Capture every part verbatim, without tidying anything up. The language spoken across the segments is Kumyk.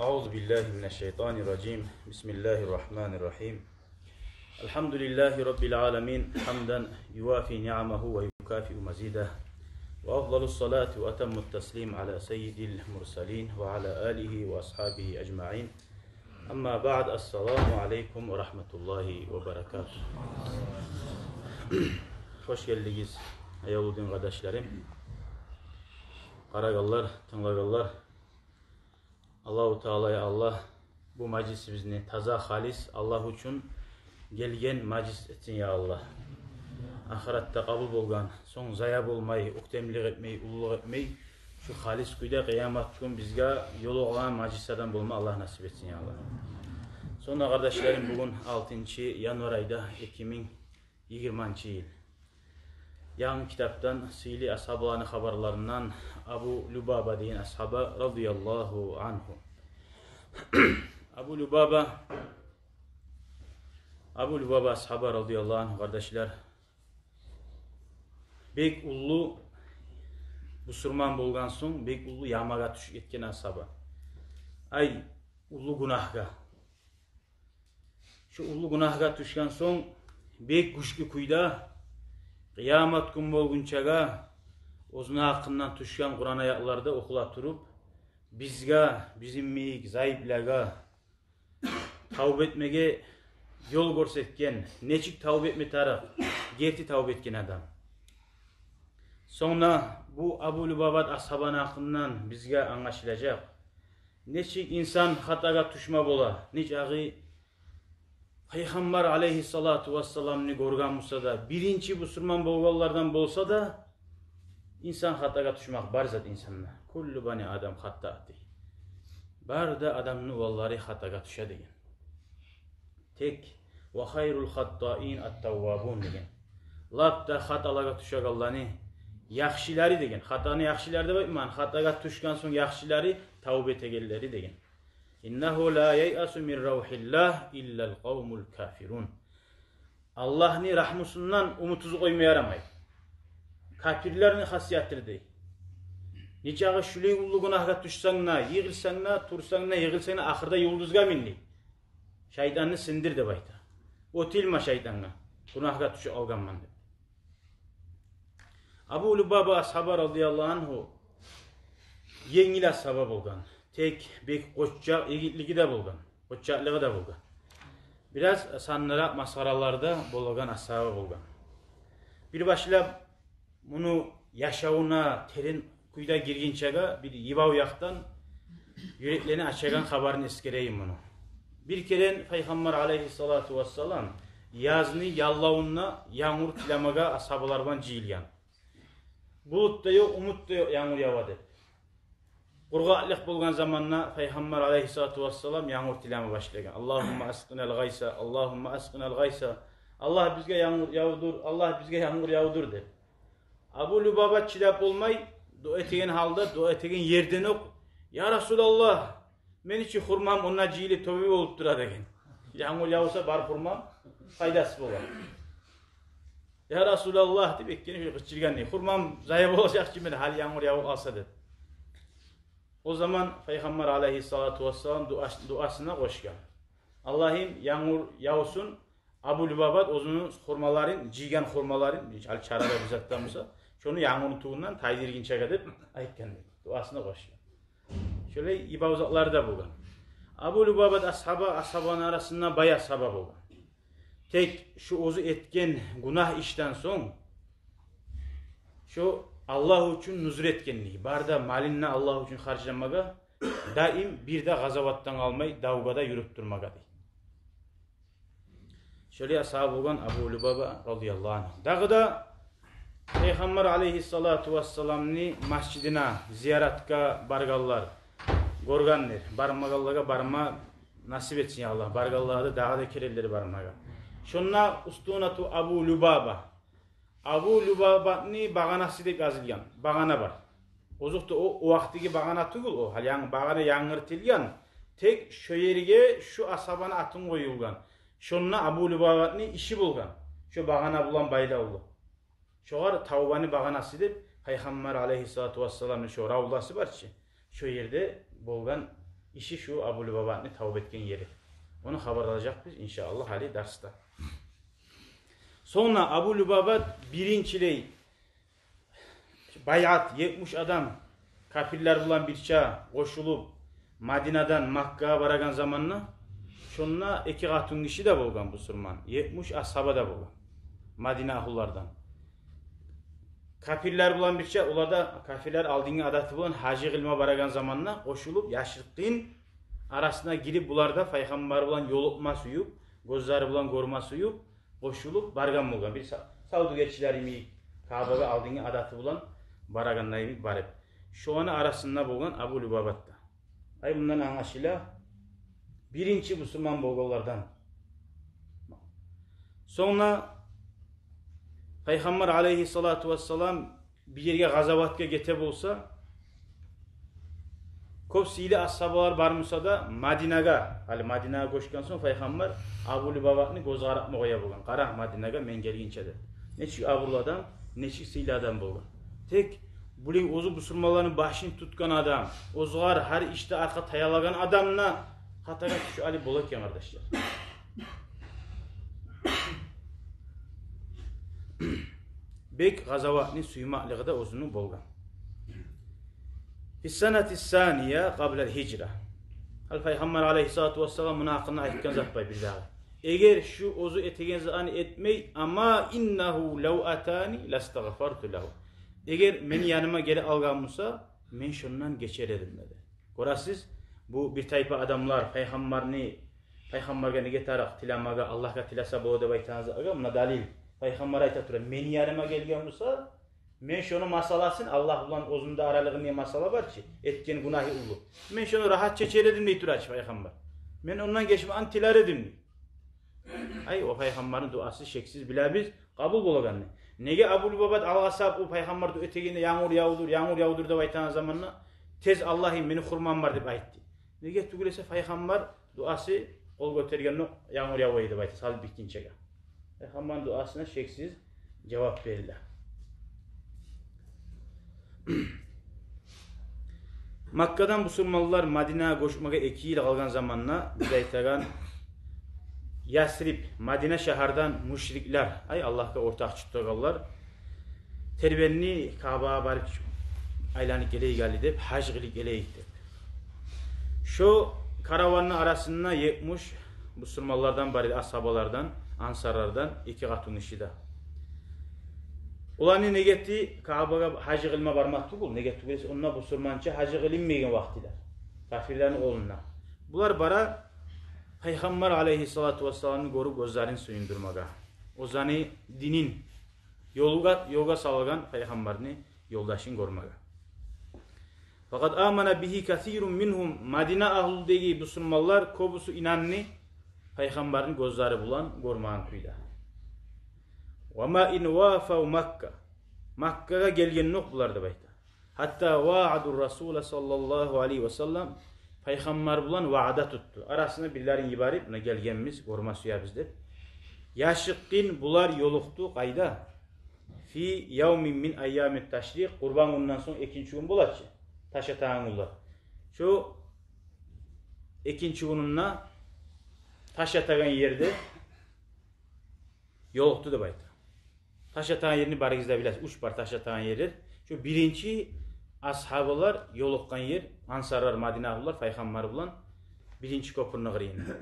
أعوذ بالله من الشيطان الرجيم. بسم الله الرحمن الرحيم. الحمد لله رب العالمين، حمدا يوافي نعمه ويكافئ مزيده. وأفضل الصلاة وأتم التسليم على سيد المرسلين وعلى آله وأصحابه أجمعين. أما بعد، السلام عليكم ورحمة الله وبركاته. Хош гелдигиз, аявлу дин къардашларым. Къарагъанлар, тынглагъанлар. Аллагьу Таала, я Аллагь, бу мажлисибизни таза, халис Аллагь учун гелген мажлис этсин, я Аллагь. Ахыратда къабул болгъан сонг зая болмай, оьктемлик этмей, уллулукъ этмей, шу халис кюйде къыямат гюн бизге ёлугъагъан мажлислерден болма Аллагь насип этсин, я Аллагь. Сонг да, къардашларым, бугюн алтынчы январь айда, эки минг йигирманчы йыл. Янгы китапдан, сыйлы асгьабаланы хабарларындан Абу Любаба деген асгьаба, радияллагьу ангьу. Абу Любаба, Абу Любаба асгьаба, радияллагьу ангьу, къардашлар, бек уллу бусурман болгъан сонг, бек уллу ямагъа тюшюп гетген асгьаба. Ай, уллу гюнагьгъа. Шу уллу гюнагьгъа тюшген сонг, бек гючлю кюйде, къыямат гюн болгъунчагъа оьзюню гьакъындан тюшген Къуран аятлар да охула туруп, бизге, бизин йимик зайыплагъа тавба этмеге ёл гёрсетген, нечик тавба этме тарыкъ, герти тавба этген адам. Сонг да бу Абу Любабат асгьабаны гьакъындан бизге англашылажакъ, нечик инсан хатагъа тюшме бола, нечакъы Пайхаммар алайгьиссалату вассаламны гёрген буса да, биринчи бусурман болгъанлардан болса да, инсан хатагъа тюшмек бар зат инсанда. «Куллу бани Адам хаттаъ», дей. Бары да адамны уланлары хатагъа тюше деген. Тек «ва хайрул хаттаин ат-таввабун» деген. Лап да хаталагъа тюшегенлени яхшылары деген. Хатаны яхшылары деп айтмагъан, хатагъа тюшген сонг яхшылары тавба этегенлери деген. «Иннагьу ла яйъасу мин равгьиллагь иллал къавмул кафирун». Аллагьны рагьмусундан умут уьзюп къойма ярамай. Капирлени хасиятыдыр дей. Нечакъы шулай уллу гюнагьгъа тюшсенг де, йыгъылсанг да, турсанг да, йыгъылсанг да, ахырда юлдузгъа мин дей. Шайтанны сындыр деп айта. Отилма шайтангъа, гюнагьгъа тюшюп къалгъанман деп. Абу Любаба асгьаба, радияллагьу ангьу, енгил асгьаба болгъан. Тек бек къоччакъ, игитлиги де болгъан, къоччакълыгъы да болгъан. Бираз сандыракъ масхаралар да болагъан асгьаба болгъан. Бир башлап муну яшавуна терен кюйде гиргинчеге бир йибав якъдан юреклени ачагъан хабарын эсгерейим муну. Бир керен Пайхаммар алайгьиссалату вассалам язны яллавунда янгур тилемеге асгьабалар булан жыйылгъан. Булут да ёкъ, умут да ёкъ янгур ява деп. Къургъакълыкъ болгъан заманда Пайхаммар алайгьиссалату вассалам янгур тилеме башлагъан. «Аллагьумма аскъинал гъайса, Аллагьумма аскъинал гъайса. Аллагь, бизге янгур явдур, Аллагь, бизге янгур явдур», — деп. Абу Любаба чыдап болмай, дуа этеген гьалда, дуа этеген ерден окъ: «Я Расулаллагь, мени чи хурмам онда жыйылып тёбе болуп тура», — деген. Янгур явса, бар хурмам пайдасыз бола. «Я Расулаллагь», — деп, эккени шо къычыргъан дей. «Хурмам зая болажакъ чы мени, гьали янгур явуп къалса», — деп. О заман Пайхаммар алайгьиссалату вассалам дуа-, дуасына къошгъан: «Аллагьым, янгур явсун, Абу Любабат оьзюню хурмаларын, жыйгъан хурмаларын, гьали чарада бир зат да буса, шону янгурну тюбюнден тайдыргъынчагъа», — деп айтгъан дей. Дуасына къошгъан. Шолай йибав затлар да болгъан. Абу Любабат асгьаба асгьабаланы арасында бай асгьаба болгъан. Тек шо оьзю этген гюнагь ишден сонг, шо Аллагь учун нюзюр этген дей. Бары да малын да Аллагь учун харжламагъа, даим бир де къазаватдан къалмай, давгъа да юрюп турмагъа дей. Шолай асгьаба болгъан Абу Любаба, радияллагьу ангьу. Дагъы да Пайхаммар алайгьиссалату вассаламны межитине зияратгъа баргъанлар гёргендир. Бармагъанлагъа барма насип этсин, я Аллагь. Баргъанлар да дагъы да керенлер бармагъа. Шонда «Устунату Абу Любаба», Абу Любабатны багъанасы деп язылгъан багъана бар. Озокъда, о, о вакътиги багъана тюгюл о. Гьали янгы багъана янгыртылгъан. Тек шо ерге шо асгьабаны атын къоюлгъан. Шонда Абу Любабатны иши болгъан. Шо багъана булан байлавлу. Шогъар тавбаны багъанасы деп, Пайхаммар алайгьиссалату вассаламны шо равдасы бар чы, шо ерде болгъан иши шу Абу Лубабатны тавба этген ери. Ону хабарлажакъбыз, иншааллагь, гьали дарсда. Сонг Абу Лубабат биринчилей байъат, етмиш адам капирлер булан бирче къошулуп, Мадинадан Маккагъа барагъан заманда, шонда эки къатынгиши де болгъан бусурман, етмиш асгьаба да болгъан Мадина агьлулардан. Капирлер булан бирче, олар да, капирлер алдынгъы адаты булан гьажи къылма барагъан заманда къошулуп, яшыртгъын арасына гирип, булар да Пайхаммар булан ёлукъма сююп, гёзлери булан гёрме сююп, къошулуп баргъан болгъан. Бир са-, савдюгерчилер йимик Каабагъа алдынгъы адаты булан барагъанда йимик барып. Шоланы арасында болгъан Абу Лубабат да. Ай, мундан англашыла, биринчи бусурман болгъанлардан. Сонг Пайхаммар алейгьиссалату вассалам бир ерге къазаватгъа гете болса, кёп сыйлы асгьабалар бар буса да, Мадинагъа, гьали Мадинагъа гёчген сонг Пайхаммар Абу Лубабатны гёз къарап къоя болгъан. Къара Мадинагъа мен гелгинче деп. Нечик абурлу адам, нечик сыйлы адам болгъан. Тек булай оьзю бусурманланы башын тутгъан адам, оьзюне гьар ишде аркъа таялагъан адам да хатагъа тюшюп алып бола экен, къардашлар. Бек къазаватны сюймеклиги де оьзюню болгъан. Фиссанати ссания къаблал гьижра. Ал Пайхаммар алейгьиссалату вассалам муну гьакъында айтгъан зат бар бирдагъы. Эгер шу оьзю этеген затны этмей, амма иннагьу лав атани ластагъфарту лагьу. Эгер мени яныма геле алгъан буса, мен шондан гечер эдим деди. Гёресиз, бу бир тайпа адамлар Пайхаммарны, Пайхаммаргъа неге тарыкъ тилемеге, Аллагьгъа тилесе бола деп айтагъан затгъа муна далил. Пайхаммар айта тура, мени яныма гелген буса, мен шону масъаласын, Аллагь булан оьзюмде аралыгъында масъала бар чы, этген гюнагьы уллу. Мен шону рагьат чечер эдим дей тура чы Пайхаммар. Мен ондан гечмекни тилер эдим дей. Ай, о Пайхаммарны дуасы, шексиз билебиз, къабул болагъанны. Неге Абу Лубабат алгъасап, о Пайхаммар дуа этегенде янгур явдур, янгур явдур деп айтагъан заманда, тез Аллагьым, мени хурмам бар деп айтды. Неге тюгюл эсе Пайхаммар дуасы къол гётергендокъ янгур явай деп айта, салып битгинчеге. Пайхаммарны дуасына шексиз жавап бериле. Маккадан бусурманлар Мадинагъа гёчмеге эки йыл къалгъан заманда, биз айтагъан Ясриб, Мадина шагьардан мушриклер, ай, Аллагьгъа ортакъчы тутагъанлар, тербенди Каабагъа барып айланып гелейик гьали деп, гьаж къылып гелейик деп. Шо караванны арасында етмиш бусурманлардан бар эди, асгьабалардан, ансарлардан эки къатынгиши де. Оланы негети Каабагъа гьаж къылма бармакъ тюгюл, неге тюгюл эсе, онда бусурманча гьаж къылынмайгъан вакътилер. Капирлени къолунда. Булар бара Пайхаммар алейгьиссалату вассаламны гёрюп, оьзлерин сююндюрмеге. Оьзлени динин ёлгъа, ёлгъа салгъан Пайхаммарны ёлдашын гёрмеге. Факъад амана бигьи касирун мингьум. Мадина агьлюдеги бусурманлар кёбюсю инанды Пайхаммарны гёзлери булан гёрмеген кюйде. Ва ма ин вафав Макка. Маккагъа гелгендокъ булар деп айта. Гьатта вааду Расула саллаллагьу алайгьи ва саллам, Пайхаммар булан ваъда тутду. Арасына бирлерин йиберип, муна гелгенбиз, гёрме сюебиз деп. Яшыртгъын булар ёлукъду къайда? Фи явмин мин айямит ташрикъ, къурбан гюнден сонг экинчи гюн бола чы, таш атагъан гюнлер. Шо экинчи гюнюнде таш атагъан ерде ёлукъду деп айта. Таш атагъан ерни барыгъыз да билесиз, уьч бар таш атагъан ерлер. Шо биринчи асгьабалар ёлукъгъан ер, ансарлар, Мадина агьлюлер Пайхаммар булан биринчи кёпюрню къырыйында.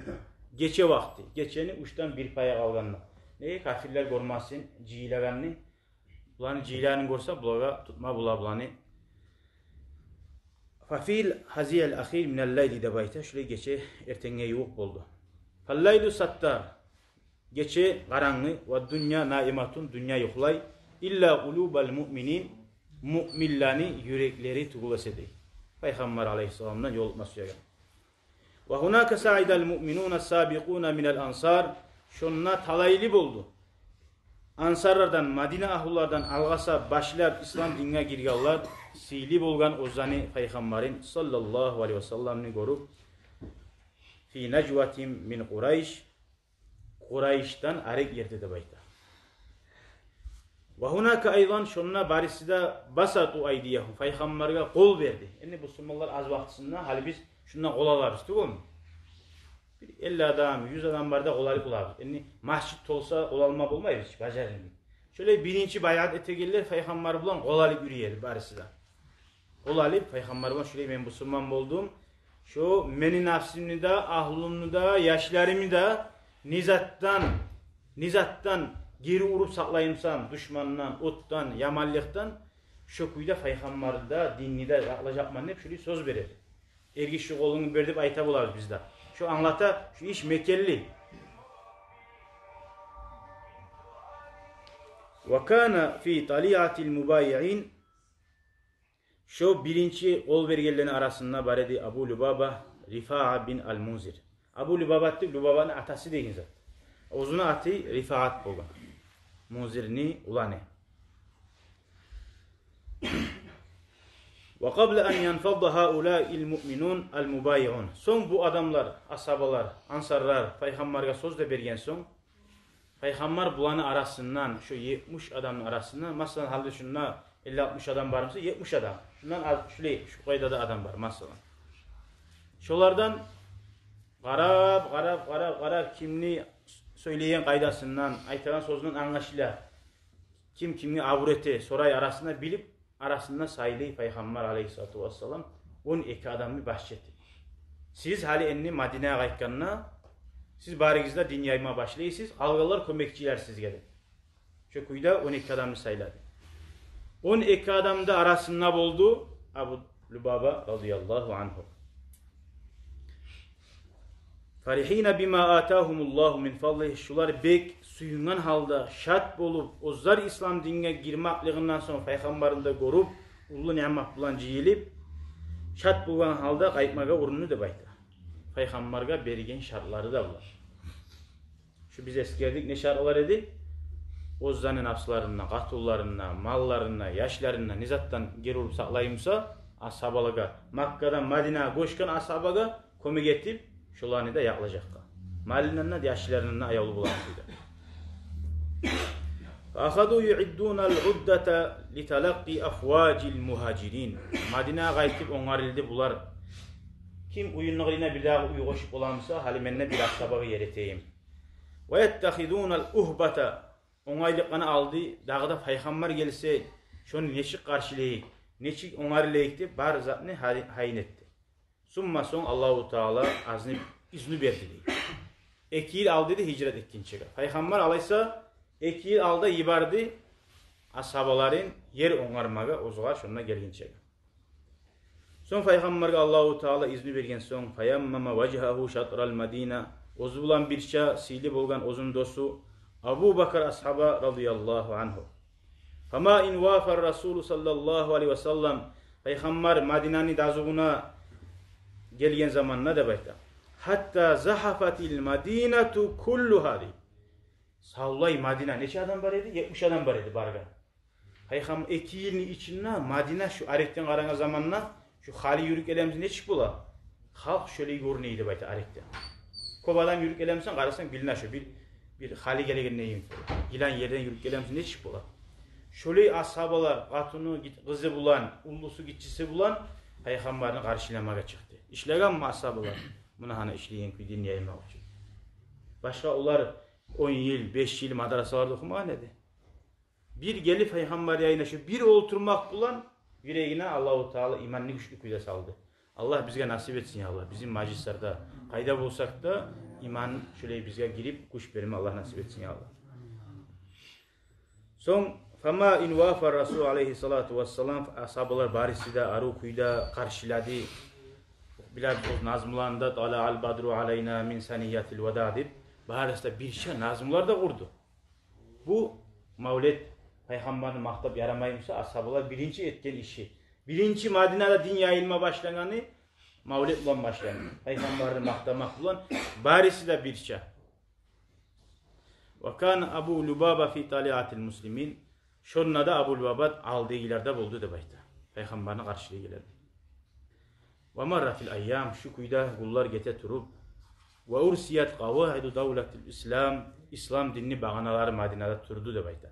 Гече вакъти, гечени уьчден бир пайы къалгъанда. Неге, капирлер гёрмесин жыйылагъанны, буланы жыйылагъанын гёрсе, булагъа тутма бола буланы. Фа фи гьазиял ахир минал лайли деп айта, шулай гече эртенге ювукъ болду. Фал лайлу саттар. Гече къарангы, ва дунья наиматун, дюнья юхлай, илла къулубал муъминин, муъминлени юреклери тюгюл эсе дей. Пайхаммар алайгьиссаламдан ёлукъма сюеген. Ва гьунака саидал муъминуна сабикъуна минал ансар, шонда талайлы болду. Ансарлардан, Мадина агьлюлерден алгъасап башлап ислам динге гиргенлер, сыйлы болгъан оьзлени Пайхаммарын саллаллагьу алайгьи ва салламны гёрюп, фи нажватин мин Къурайш, Къурайшдан арек ерде деп айта. Ва гьунака айдан, шонда барысы да басату айдиягьум, Пайхаммаргъа къол берди. Энни бусурманлар аз вакътисинде, гьали биз Шунда къол алабыз тюгюлмю? Бир элли адам, юз адам барда къол алып болабыз. Энни межит толса къол алма болмайбыз, бажарылмай. Шолай биринчи байъат этегенлер Пайхаммар булан къол алып юрюй эди бариси де. Къол алып Пайхаммар булан: «Шолай мен бусурман болдум. Шо мени напсымны да, агьлюмню да, яшларымны да не затдан, не затдан гери уруп сакълаймысан, душмандан, отдан, яманлыкъдан, шо кюйде Пайхаммарны да, динни де якълажакъман», — деп шолай сёз береди. Эргиши къолунгну бер деп айта болабыз биз де. Шо англата, шо иш мекенли. Ва кана фи талиатил мубайиин. Шо биринчи къол бергенлени арасында бар эди Абу Лубаба Рифаа бин ал-Мунзир. Абу Лубаба деп Лубабаны атасы деген зат. Оьзюню аты Рифаат болгъан. Мунзирни уланы. Ва къабла ан янфадда гьаулаил муъминун ал-мубайиун. Сонг бу адамлар, асгьабалар, ансарлар Пайхаммаргъа сёз де берген сонг, Пайхаммар буланы арасындан, шо етмиш адамны арасындан, масала, гьали шунда элли-алтмыш адам бар буса, етмиш адам. Шундан аз, шулай, шу къайдада адам бар, масала. Шолардан къарап, къарап, къарап, къарап, кимни сёйлейген къайдасындан, айтагъан сёзюнден англашыла. Ким кимге абур эте, сорай арасында билип, арасында сайлай Пайхаммар алайгьиссалату вассалам он эки адамны башчы этип. «Сиз гьали энни Мадинагъа къайтгъанда, сиз барыгъыз да дин яйма башлайсыз, къалгъанлар кёмекчилер сизге», — деп. Шо кюйде он эки адамны сайлады. Он эки адамны арасында болду Абу Лубаба радияллагьу ангьу. Фарихина бима атагьумуллагьу мин фадлигь, шулар бек сююнген гьалда, шат болуп, оьзлер ислам динге гирмеклигинден сонг, Пайхаммарны да гёрюп, уллу ниъмат булан жыйылып, шат болгъан гьалда къайтмагъа урунду деп айта. Пайхаммаргъа берген шартлары да булар. Шу биз эсгердик, не шартлар эди? Оьзлени напсларын да, къатынларын да, малларын да, яшларын да не затдан гери уруп сакълаймыса, асгьабалагъа, Маккадан Мадинагъа гёчген асгьабагъа кёмек этип, шоланы да якълажакъгъа. Малындан да, яшларындан да аявлу болар эди. Фа ахазу юъиддуна ал-уддата литалакъкъи афважил мугьажирин. Мадинагъа къайтып онгарылды булар. Ким уьюню къырыйына бир дагъы уьй къошуп боламыса, гьали мен де бир асгьабагъа ер этейим. Ва яттахизуна ал-угьбата. Онгайлыкъланы алды, дагъы да Пайхаммар гелсе, шону нечик къаршылайыкъ, нечик онгарылайыкъ деп, бар затны гьай-, гьайын этди. Сумма, сонг Аллагьу Таала азны, изну берди дей. Эки йыл алды дей гьижрат этгинчеге. Пайхаммар алайса, эки йыл алда йиберди асгьабаларын ер онгармагъа, оьзюгер шонда гелгинчеге. Сонг Пайхаммаргъа Аллагьу Таала изну берген сонг, фаяммама важгьагьу шатрал Мадина, оьзю булан бирче сыйлы болгъан оьзюню досу Абу Бакр асгьаба радияллагьу ангьу. Фама ин вафар Расулу саллаллагьу алайгьи ва саллам, Пайхаммар Мадинаны дазугъуна гелген заманда деп айта. Гьатта загьафатил Мадинату куллугьа дей. Савлай Мадина, нече адам бар эди? Етмиш адам бар эди баргъан. Пайхам-, эки йылны ичинде Мадина, шу арекден къарагъан заманда, шу гьали юрюп гелебиз, нечик бола? Халкъ шолай гёрюне эди деп айта арекден. Кёп адам юрюп гелемисен, къарасанг, билине шу бир, бир гьали гелегенде йимик. Йылан ерден юрюп гелемисен, нечик бола? Шолай асгьабалар, къатыны, гит-, къызы булан, уллусу, гиччиси булан Пайхаммарны къаршыламагъа чыкъды. Ишлегенми асгьабалар? Муна гьана ишлейген кюйде яймакъ учун. Башгъа олар он йыл, беш йыл мадрасаларда охумагъан эди. Бир гелип Пайхаммар янына шу бир олтурмакъ булан юрегине Аллагьу Таала иманны гючлю кюйде салды. Аллагь бизге насип этсин, я Аллагь. Бизин мажлислерде, къайда болсакъ да, иман шолай бизге гирип, гюч берме Аллагь насип этсин, я Аллагь. Сонг, фама ин вафар Расул алайгьиссалату вассалам, асгьабалар бариси де арив кюйде къаршылады. Билебиз оьз назмуларында «Тала ал-бадру алайна мин саниятил вада» деп, бариси де бирче назмулар да къурду. Бу мавлет, Пайхаммарны макътап ярамаймыса, асгьабалар биринчи этген иши. Биринчи Мадинада дин яйылма башлагъаны мавлет булан башланды. Пайхаммарны макътамакъ булан, бариси де бирче. Ва кана Абу Лубаба фи талиатил муслимин. Шонда да Абу Лубаба алдагъыларда болду деп айта. Пайхаммарны къаршылайгъанлар. Ва марратил айям, шу кюйде гюнлер гете туруп, ва урсият къаваиду давлатил ислам, ислам динни багъаналары Мадинада турду деп айта.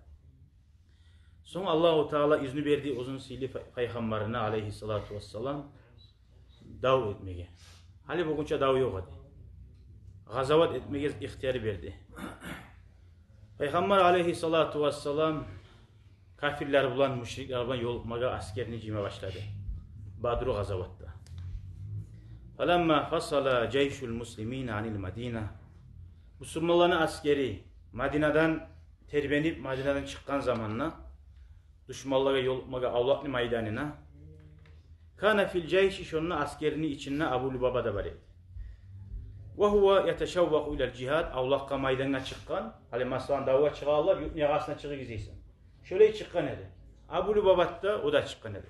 Сонг Аллагьу Таала изну берди оьзюню сыйлы пай-, Пайхаммарына алайгьиссалату вассалам дав этмеге. Гьали болгъунча дав ёкъ эди. Къазават этмеге ихтияр берди. Пайхаммар алайгьиссалату вассалам капирлер булан, мушриклер булан ёлукъмагъа аскерни жыйма башлады. Бадру къазаватда. Фаламма фасала жайшул муслимина анил Мадина. Бусурманланы аскери Мадинадан тербенип, Мадинадан чыкъгъан заманда, душманлагъа ёлукъмагъа авлакъны майданына, кана фил жайши, шонда аскерни ичинде Абу Лубаба да бар эди. Ва гьува яташаввакъу илал жигьад, авлакъгъа, майдангъа чыкъгъан. Гьали, масала, давгъа чыгъалар, юртну ягъасына чыгъыгъыз дейсен. Шолай чыкъгъан эди. Абу Лубабат да, о да чыкъгъан эди.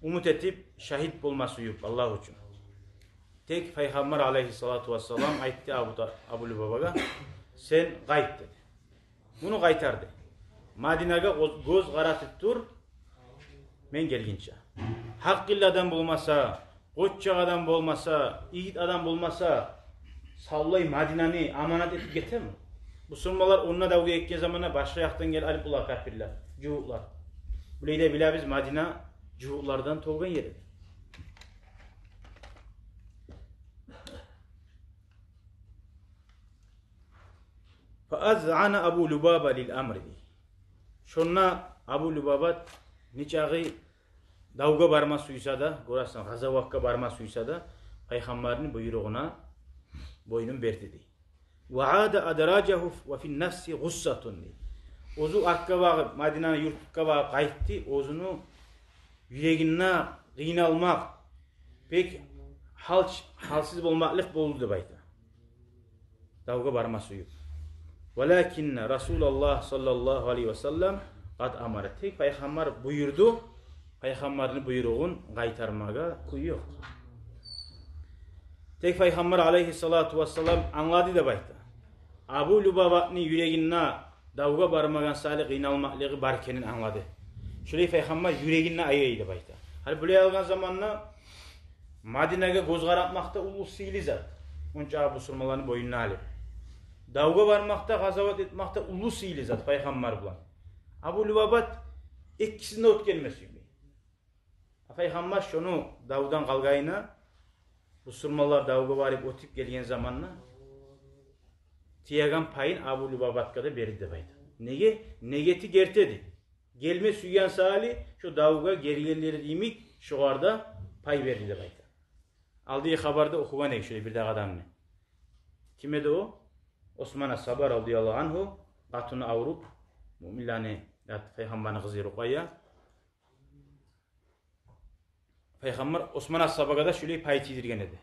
Умут этип, шагьит болма сююп, Аллагь учун. Тек Пайхаммар алайгьиссалату вассалам айтды Абу Та-, Абу Лубабагъа: «Сен къайт», — деди. Муну къайтарды. «Мадинагъа гёз, гёз къаратып тур, мен гелгинче. Гьакъыллы адам болмаса, къоччакъ адам болмаса, игит адам болмаса, савлай Мадинаны аманат этип гетеми? Бусурманлар онда давгъа гетген заманда башгъа якъдан гелип алып бола капирлер, жугьутлар. Булай да билебиз, Мадина жугьутлардан толгъан ер эди». Фа азъана Абу Лубаба лил амри. Шонда Абу Лубабат нечакъы давгъа барма сюйсе де, гёресен, къазаватгъа барма сюйсе де, Пайхаммарны буйругъуна бойнун берди дей. Ва ада адражагьу ва фин нафси гъуссатун дей. Оьзю артгъа багъып, Мадинаны юртгъа багъып къайтды, оьзюню юрегинде къыйналмакъ, бек гьал-, гьалсыз болмакълыкъ болду деп айта. Давгъа барма сююп. Валакинна Расулаллагь саллаллагьу алайгьи ва саллам къад амара. Тек Пайхаммар буюрду, Пайхаммарны буйругъун къайтармагъа кюй ёкъ. Тек Пайхаммар алайгьиссалату вассалам англады деп айта. Абу Лубабатны юрегинде давгъа бармагъа саялы къыйналмакълыгъы бар экенин англады. Шолай Пайхаммар юрегинде аягъы деп айта. Гьали булай алгъан заманда Мадинагъа гёз къаратмакъ да уллу сыйлы зат. Онча бусурманланы бойнуна алып, давгъа бармакъ да, къазават этмек де уллу сыйлы зат Пайхаммар булан. Абу Лубабат экисин де оьтгерме сюймей. А Пайхаммар шону давдан къалгъанына, бусурманлар давгъа барып оьтюп гелген заманда, тиеген пайын Абу Лубабатгъа да берди деп айта. Неге? Негети герти эди. Гелме сюйген саялы, шо давгъа гелгенлери йимик, шогъар да пай берди деп айта. Алдагъы хабарда охугъан эдик шолай бирдагъы адамны. Ким эди о? Осман асгьаба радияллагьу ангьу, къатыны авруп, муъминлени, ят-, Пайхаммарны къызы Рукъайя. Пайхаммар Осман асгьабагъа да шолай пай тийдирген эди.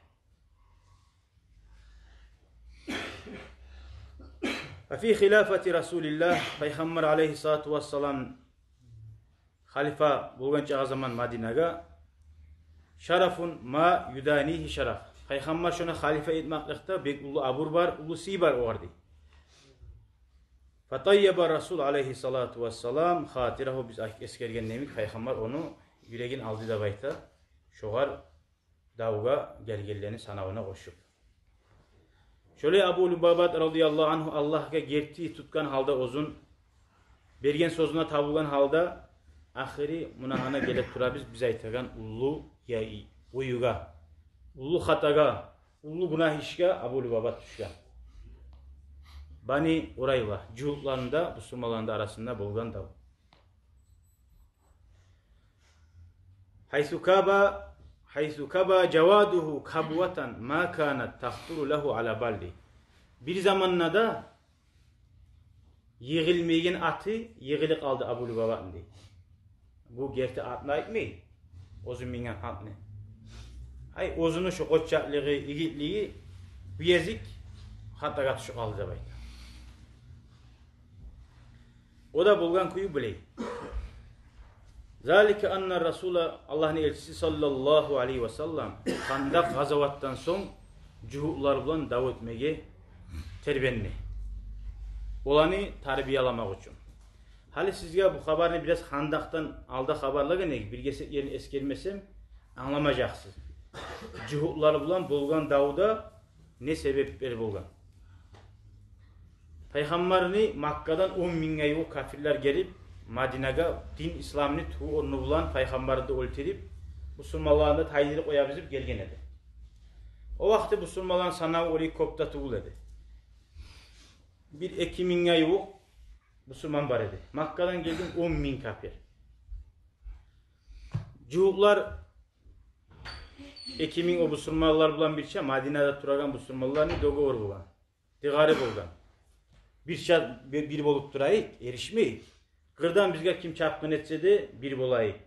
Ва фи хилафати Расулиллагь, Пайхаммар алайгьиссалату вассалам халифа болгъан чагъы заман Мадинагъа, шарафун ма юданигьи шараф. Пайхаммар шону халифа этмекликде бек уллу абур бар, уллу сый бар огъар дей. Фатайяба Расул алайгьиссалату вассалам хатирагьу, биз эсгерген йимик, Пайхаммар ону юрегин алды деп айта, шогъар давгъа гелгенлени санавуна къошуп. Шолай Абу Лубабат радияллагьу ангьу Аллагьгъа герти тутгъан гьалда оьзюн, берген сёзюне табулгъан гьалда, ахыры муна гьана гелип турабыз биз айтагъан уллу я-, къуюгъа, уллу хатагъа, уллу гюнагь ишге Абу Лубабат тюшген. Бани Къурайза, жугьутланы да, бусурманланы да арасында болгъан дав. Гьайсу каба, гьайсу каба жавадугьу кабватан ма канат тахтуру лагьу ала бал дей. Бир заманда да йыгъылмайгъан аты йыгъылып къалды Абу Лубабатны дей. Бу герти атны айтмай, оьзю минген атны. Ай, оьзюню шо къоччакълыгъы, игитлиги бу гезик хатагъа тюшюп къалды деп айта. О да болгъан кюю булай. Залика анна Расула, Аллагьны элчиси саллаллагьу алайгьи ва саллам, Хандакъ къазаватдан сонг жугьутлар булан дав этмеге тербенди, оланы тарбияламакъ учун. Гьали сизге бу хабарны бираз Хандакъдан алда хабарлагъан эдик, бир гесек ерин эсгермесем, англамажакъсыз. Жугьутлар булан болгъан давда не себеплер болгъан? Пайхаммарны Маккадан он мингге ювукъ капирлер гелип, Мадинагъа дин исламны тюгю орну булан Пайхаммарны да оьлтюрюп, бусурманланы да тайдырып къоябыз деп гелген эди. О вакъти бусурманланы санаву олай кёп де тюгюл эди. Бир эки мингге ювукъ бусурман бар эди. Маккадан гелген он минг капир. Жугьутлар эки минг о бусурманлар булан бирче Мадинада турагъан бусурманланы договор болгъан, дыгъары болгъан. Бирче бир, бир болуп турайыкъ, эришмейик. Къырдан бизге ким чапгъын этсе де, бир болайыкъ.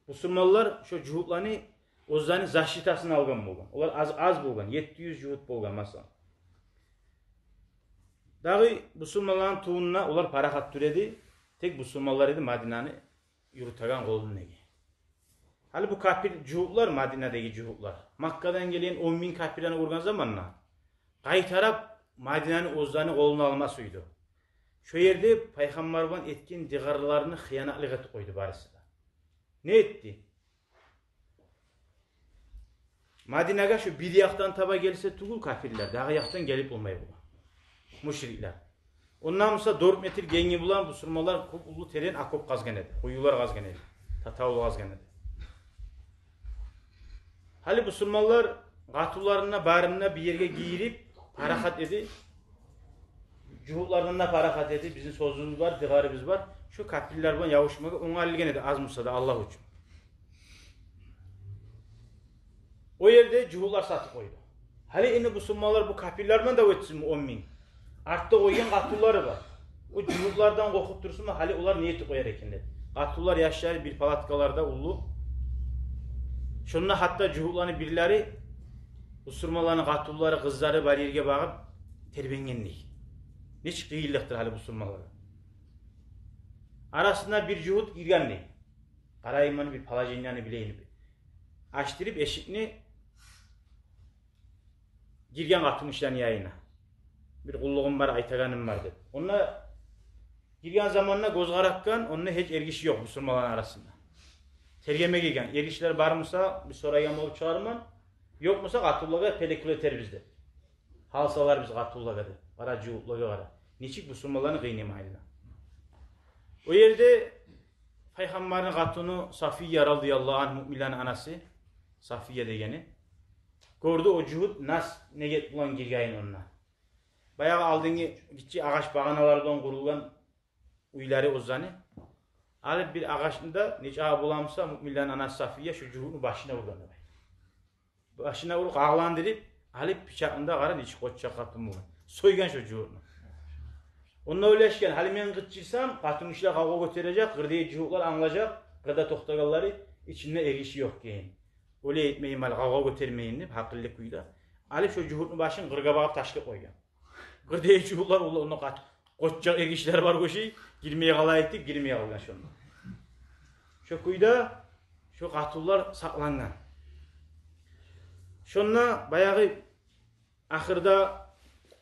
Бусурманлар шо жугьутланы оьзлени защитасына алгъан болгъан. Олар аз, аз болгъан, етти юз жугьут болгъан масала. Дагъы бусурманланы тувунда олар парахат тюр эди. Тек бусурманлар эди Мадинаны юрютеген къолундагъы. Гьали бу капир жугьутлар, Мадинадагъы жугьутлар, Маккадан гелген он минг капирлени гёрген заманда, къайтарып Мадинаны оьзлени къолуна алма сюйдю. Шо ерде Пайхаммар булан этген дыгъарларына хыянатлыкъ этип къойду барысы да. Не этди? Мадинагъа шо бир якъдан таба гелсе тюгюл капирлер, дагъы якъдан гелип болмай болгъан мушриклер. Онда буса дёрт метр генги булан бусурманлар кёп уллу терен окоп къазгъан эди, къуюлар къазгъан эди, татавлу къазгъан эди. Гьали бусурманлар къатынларын да, барын да бир ерге гийирип, парахат эди. Жугьутлардан да парахат эди. Бизин сёзюбюз бар, дыгъарыбыз бар. Шо капирлер булан ябушмагъа онгайлы эди, аз буса да, Аллагь учун. О ерде жугьутлар сатып къойду. Гьали энни бусурманлар бу капирлер булан дав этсинми он минг? Артда къойгъан къатынлары бар. О жугьутлардан къоркъуп турсунму, гьали олар не этип къояр экен деп. Къатынлар, яшлары бир палаткаларда уллу. Шонда гьатта жугьутланы бирлери бусурманланы къатынлары, къызлары бар ерге багъып тербенген дей. Нечик къыйынлыкъдыр гьали бусурманлагъа. Арасына бир жугьут гирген дей. Къарайым муну, бир положениени билейим деп. Ачдырып эшикни, гирген къатынгишилени янына. Бир къуллугъум бар, айтагъаным бар деп. Онда гирген заманда гёз къаратгъан, онда гьеч эргиши ёкъ бусурманланы арасында. Тергеме гирген. Эргишилер бар буса, бир сорайгъан болуп чыгъарман. Ёкъ буса, къатынлагъа пелекле этербиз деп. Гьал саларбыз къатынлагъа деп. Къара, жугьутлагъа къара. Нечик бусурманланы къыйнаймайлы. О ерде Пайхаммарны къатыны Сафия радияллагьу анга, муъминлени анасы, Сафия дегени, гёрдю о жугьут нас негет булан гиргенин онда. Баягъы алдынгы гиччи агъач багъаналар булан къурулгъан уьйлери оьзлени. Алып бир агъачны да, нечакъы боламыса, муъминлени анасы Сафия шо жугьутну башына ургъан дей. Башына уруп, къагъландырып, алып бичакъны да, къара, нечик къоччакъ къатын болгъан. Сойгъан шо жугьутну. Онда ойлашгъан, гьали мен къычырсам, къатынгишилер къавгъа гётережек, къырдагъы жугьутлар англажакъ, къырда токътагъанлары ичинде эргиши ёкъ экен. Олай этмейим, гьали къавгъа гётермейим деп, гьакъыллы кюйде. Алып шо жугьутну башын къыргъа багъып ташлап къойгъан. Къырдагъы жугьутлар, олар онда къат-, къоччакъ эргишилер бар гёчю, гирмей къалайыкъ деп, гирмей къалгъан шонда. Шо кюйде шо къатынлар сакълангъан. Шонда баягъы ахырда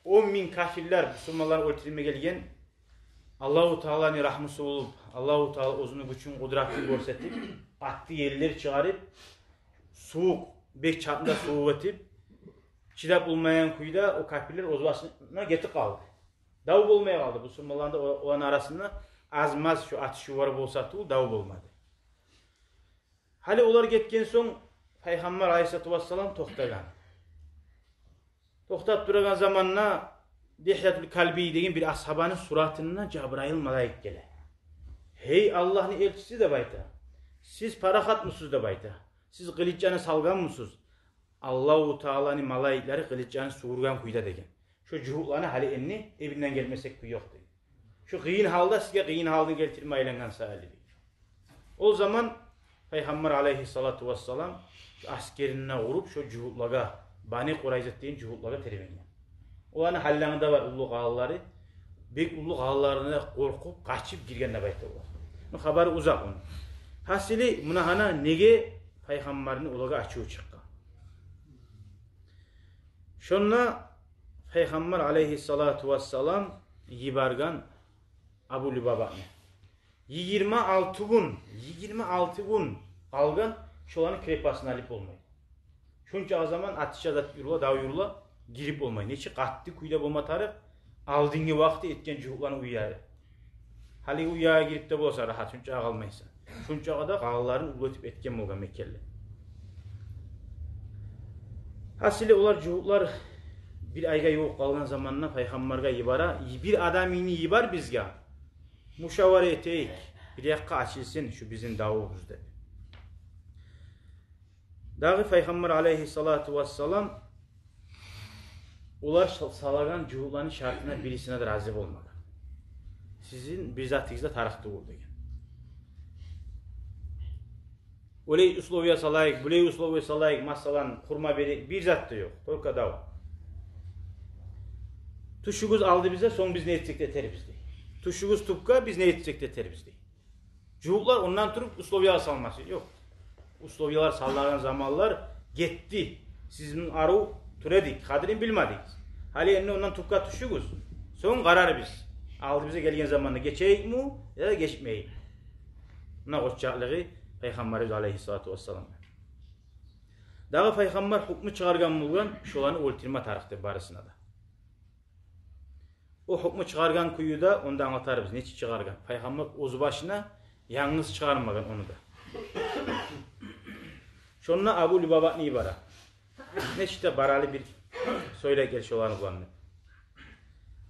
он минг капирлер бусурманланы оьлтюрме гелген. Аллагьу Тааланы рагьмусу болуп, Аллагьу Таала оьзюню гючюн, къудратын гёрсетип, къатты еллер чыгъарып, сувукъ, бек чатында сувукъ этип, чыдап болмайгъан кюйде о капирлер оьз башына гетип къалды. Дав болмай къалды. Бусурманланы да, о-, оланы арасында аз-маз шо атышывлар болса тюгюл, дав болмады. Гьали олар гетген сонг, Пайхаммар алайгьиссалату вассалам токътагъан. Токътап турагъан заманда Дигьятул Калби деген бир асгьабаны суратында Жабрайыл малайик геле. «Гьей, Аллагьны элчиси, — деп айта, — сиз парахатмысыз?» — деп айта. «Сиз къылычны салгъанмысыз?» «Аллагьу Тааланы малайиклери къылычны сувургъан кюйде», — деген. «Шо жугьутланы гьали энни эбинден гелмесек кюй ёкъ», — деген. «Шо къыйын гьалда сизге къыйын гьалны гелтирме айлангъан саялы», — деген. Ол заман Пайхаммар алайгьиссалату вассалам шо асгерин де къуруп, шо жугьутлагъа, Бани Къурайзат деген жугьутлагъа тербенген. Оланы гьалларында бар уллу къалалары, бек уллу къалаларына къоркъуп, къачып гирген деп айта олар. Муну хабары узакъ ону. Гьасили, муна гьана неге Пайхаммарны олагъа ачуву чыкъгъан. Шонда Пайхаммар алайгьиссалату вассалам йиберген Абу Лубабатны. Йигирма алты гюн, йигирма алты гюн къалгъан, шоланы крепостун алып болмай. Шунча заман атыша зат юрюле, дав юрюле, гирип болмай. Нечик къатты кюйде болма тарыкъ, алдынгы вакъти этген жугьутланы уьйлери. Гьалиги уьйге гирип де болса рагьат, шунча къалмайса. Шунча да къалаларын уллу этип этген болгъан мекенли. Гьасили, олар, жугьутлар, бир айгъа ювукъ къалгъан заманда пайхаммаргъа йибере: «Бир адамынгны йибер бизге, мушавара этейик, бир якъгъа ачылсын шу бизин давубуз», — деп. Дагъы пайхаммар алейгьиссалату вассалам олар са-, салагъан жугьутланы шартына бирисине де рази болмагъан. «Сизин бир затыгъыз да тарыкъ тюгюл», — деген. «Олай условия салайыкъ, булай условия салайыкъ, масала, хурма берейик», бир зат да ёкъ, только дав. «Тюшюгюз алдыбызгъа, сонг биз не этсек де этербиз», — дей. «Тюшюгюз тюпге, биз не этсек де этербиз», — дей. Жугьутлар ондан туруп условия салмасы ёкъ. Условиялар салынагъан заманлар гетди. Сизин арив тюр эдик, къадирин билмедигиз. Гьали энни ондан тюпге тюшюгюз. Сонг къарарбыз, алдыбызгъа гелген заманда гечейикми яда гечмейик. Муна къоччакълыгъы пайхаммарыбыз алейгьиссалату вассалам. Дагъы пайхаммар гьукму чыгъаргъан болгъан шоланы оьлтюрме тарыкъ деп барысына да. О гьукму чыгъаргъан кюю де, ону да англатарбыз, нечик чыгъаргъан. Пайхаммар оьзю башына янгыз чыгъармагъан ону да. Шонда Абу Лубабатны йибере. «Нечик де баралы, бир сёйлей гел шолар булан», — деп.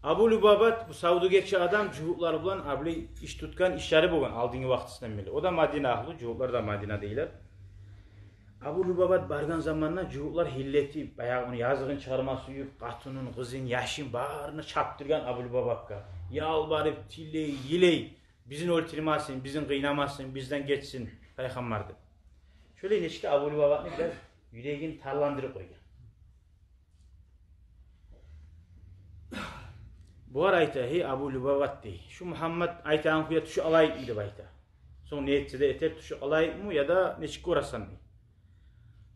Абу Лубабат бу савдюгерчи адам, жугьутлар булан абли иш тутгъан ишлери болгъан алдынгы вакътисинден берли. О да Мадина агьлю, жугьутлар да Мадинадайлар. Абу Лубабат баргъан заманда жугьутлар гьиллетип, баягъы ону языгъын чыгъарма сююп, къатынын, къызын, яшын, барын чапдыргъан Абу Лубабатгъа. Ялбарып, тилей, йылай: «Бизин оьлтюрмесин, бизин къыйнамасын, бизден гечсин пайхаммар», — деп. Шолай нечик де Абу Лубабатны бираз юрегин тарландырып къойгъан. Булар айта: «Гьей, Абу Лубабат, — дей, — шу Мугьаммат айтагъан кюйде тюшюп алайыкъмы?» — деп айта. «Сонг не этсе де этер, тюшюп алайыкъмы яда нечик гёресен?» — дей.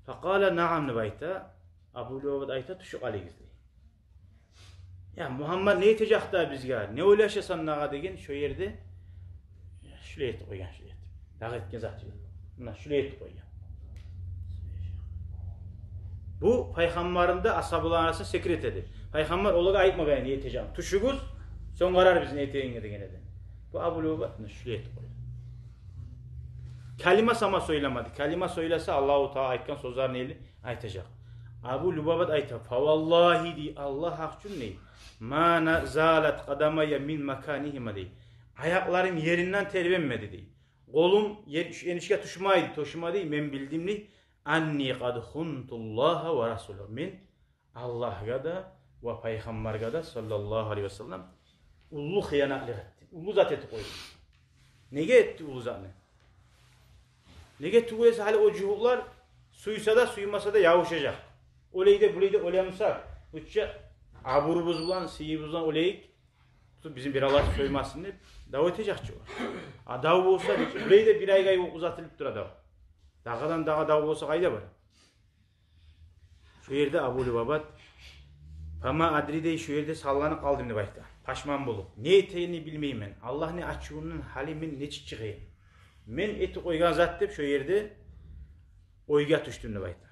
«Факъала нагьам», — деп айта. Абу Лубабат айта: «Тюшюп алыгъыз», — дей. «Я, Мугьаммат не этежек дагъы бизге? Не ойлашасан дагъы?» — деген, шо ерде шулай этип къойгъан, шулай этип. Дагъы этген зат ёкъ. Муна шулай этип къойгъан. Бу пайхаммарны да, асгьабаланы арасында секрет эди. Пайхаммар олагъа айтмагъан не этежегин. «Тюшюгюз, сонг къарарбыз не этегенге», — деген эди. Бу Абу Лубабат муна шулай этип къойгъан. Калима сама сёйлемеди. Калима сёйлесе, Аллагьу Таала айтгъан сёзлени эли айтажакъ. Абу Лубабат айта: «Фаваллагьи, — дей, — Аллагь гьакъ учун, — дей, — ма на-, залат къадамайя мин маканигьима, — дей. — Аякъларым еринден тербенмеди, — дей. — Къолум ер-, шу энишге тюшмейди, тёшюме, — дей, — мен билдим, — дей, — анни къад хунтуллагьа ва расулагьу. Мен Аллагьгъа да ва пайхаммаргъа да, саллаллагьу алайгьи ва саллам, уллу хыянатлыкъ этдим, уллу зат этип къойдум». Неге этди уллу затны? Неге тюгюл эсе, гьали о жугьутлар сюйсе де, сюймесе де ябушажакъ. Олай да, булай да ойланса, лучше абурубуз булан, сыйыбыз булан ойлайыкъ, тутуп бизин бир Аллагь сюймесин деп дав этежек чи олар. А дав болса, булай да бир айгъа ювукъ узатылып тура дав. Дагъыдан дагъы дав болса, къайда бар? Шо ерде Абу Лубабат: «Фама адри, — дей, — шо ерде салланып къалдым, — деп айта, — пашман болуп. Не этейимни билмеймен. Аллагьны ачувундан гьали мен нечик чыгъайым? Мен этип къойгъан зат деп шо ерде ойгъа тюшдюм», — деп айта.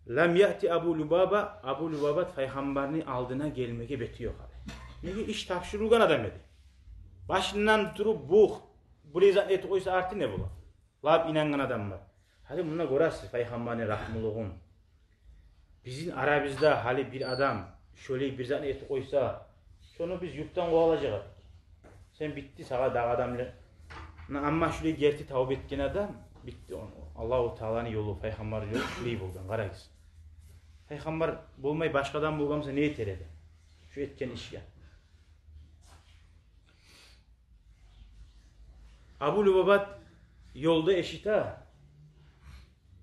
Лам яъти Абу Лубаба, Абу Лубабат пайхаммарны алдына гелмеге бети ёкъ гьали. Неге, иш тапшурулгъан адам эди. Башындан туруп бу, булай зат этип къойса, арты не бола? Лап инангъан адам бар. Гьали мунда гёресиз пайхаммарны рагьмулугъун. Бизин арабызда гьали бир адам шолай бир затны этип къойса, шону биз юртдан къувалажакъ эдик. Сен битди, сагъа дагъы адам ле-, муна, амма шолай герти тавба этген адам битди, ону Аллагьу Тааланы ёлу, пайхаммар ёлу шолай болгъан, къарагъыз. Пайхаммар болмай башгъа адам болгъан буса, не этер эди шо этген ишге? Абу Лубабат ёлда эшите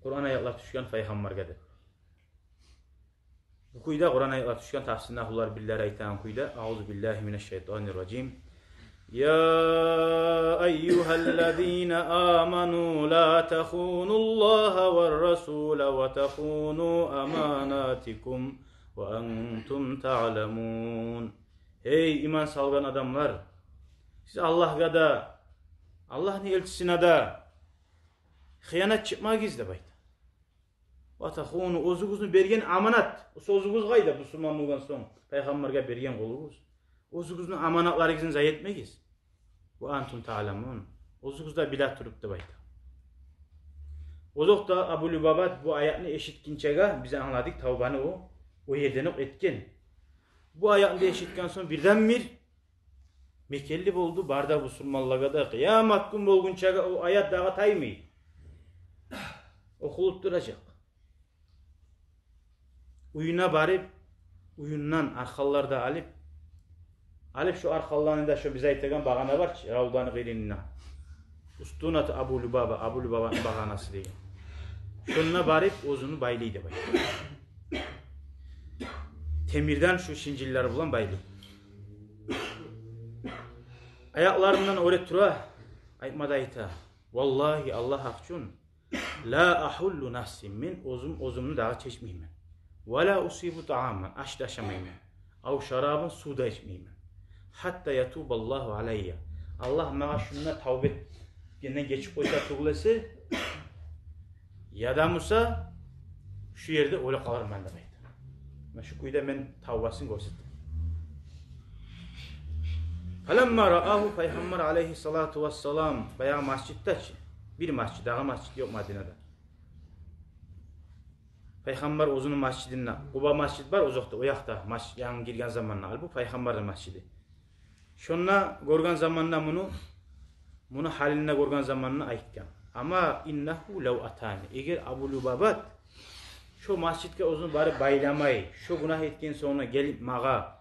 Къуран аятлар тюшген пайхаммаргъа деп. Бу кюйде Къуран аятлар тюшген, тафсирни агьлулар бирлери айтагъан кюйде: «Аузу биллагьи минаш-шайтанир-ражим. Я айюгьаллазина аману ла тахунуллагьа вар-расула ва тахуну аманатикум ва антум таъламун». Гьей, иман салгъан адамлар, сиз Аллагьгъа да, Аллагьны элчисине де хыянат чыкъмагъыз деп айта. «Ва тахуну», оьзюгюзню берген аманат, сёзюгюз къайда, бусурман болгъан сонг, пайхаммаргъа берген къолугъуз? Оьзюгюзню аманатларыгъызны зая этмегиз. «Ва антум таъламун», оьзюгюз де биле туруп деп айта. Озокъда, Абу Лубабат бу аятны эшитгинчеге, биз англадыкъ, тавбаны о, о ерден окъ этген. Бу аятны да эшитген сонг, бирден-бир мекенли болду, бары да бусурманлагъа да, къыямат гюн болгъунчагъа о аят дагъы таймай, охулуп туражакъ. Уьюне барып, уьюнден аркъанлар да алып, алып, шо аркъанланы да, шо биз айтагъан багъана бар чы, Равданы къырыйында, Устунату Абу Лубаба, Абу Лубабаны багъанасы деген, шонда барып оьзюн байлай деп айта. Темирден шо шинжиллер булан байлай. Аякъларындан оьре тура, айтма да айта: «Валлагьи, Аллагь гьакъ учун, ла агьуллу нафси, мен оьзюм оьзюмню дагъы чечмеймен. Ва ла усибу тааман, аш да ашамайман. Ав шарабан, сув да ичмеймен. Гьатта ятубаллагьу алайя. Аллагь магъа шунда тавба этгенден гечип къойса тюгюл эсе, яда буса шу ерде оьлюп къаларман», — деп айта. Муна шу кюйде мен тавбасын гёрсетди. Фаламма раагьу, Пайхаммар алайгьиссалату вассалам баягъы масжидде чи, бир масжид, дагъы масжид ёкъ Мадинада. Пайхаммар оьзюню масжидинде, Къуба масжид бар озокъда, о якъда масжид, янгы гирген заманда, ал бу Пайхаммарны масжиди. Шонда гёрген заманда муну, муну гьалын да гёрген заманда айтгъан: «Амма иннагьу лав атани». Эгер Абу Лубабат шо масжидге оьзюн барып байламай, шо гюнагь этген сонг гелип магъа